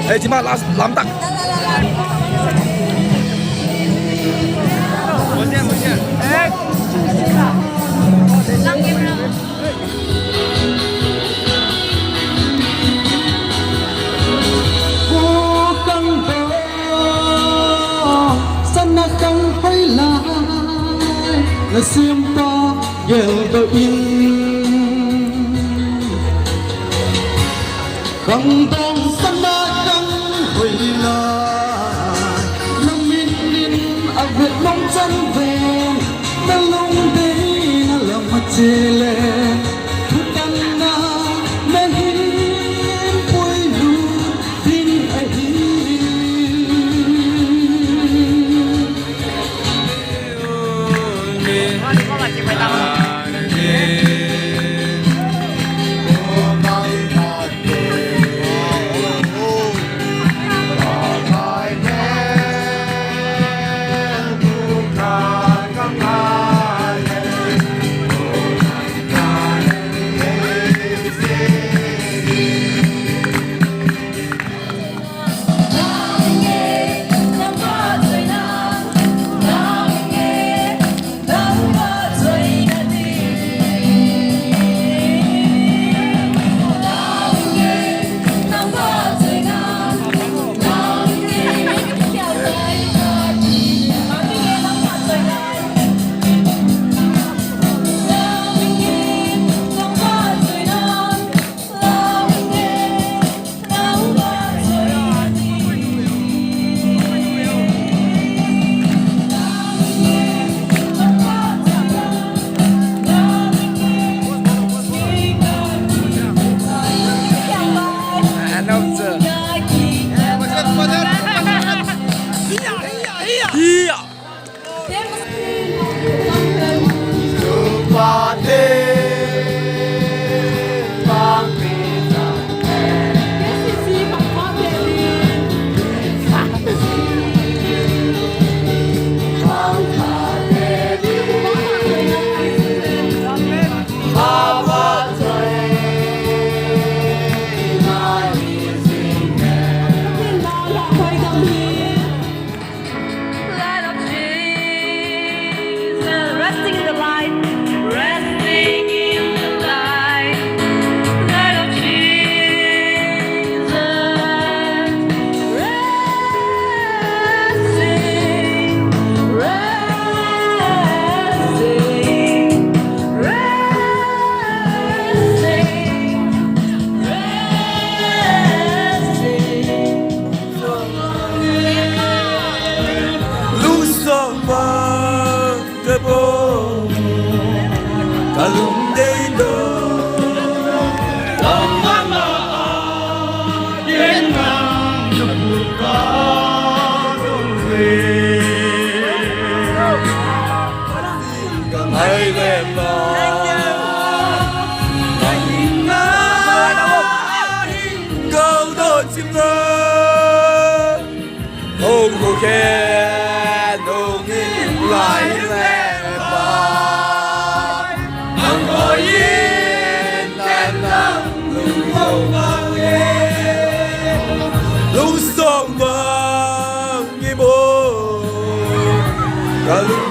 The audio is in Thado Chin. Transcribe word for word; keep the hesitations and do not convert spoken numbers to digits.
Hei, chima last lamtak. Kang to, sana kang hoilai, na sim to, gel to in. Kang dong sana kang hoilai, na min in a vet long chan ven, na lung dei na lam a chele, thutan na, na hin pui lu, din a hi. Light of Jesus, resting in the light, resting in the light, light of Jesus, resting, resting, resting, resting. Lungsom vang ka bol, ka lungdei dong. Tong mama a, yen nang ka pu ka dong ve. Ka ngai ve pa. Ka hing na, hing kau do chim na. Hong hu khen, hong in lai le pai. Hong hoi in, ten nang lung hong vang e. Lung song vang i bo. Ka lung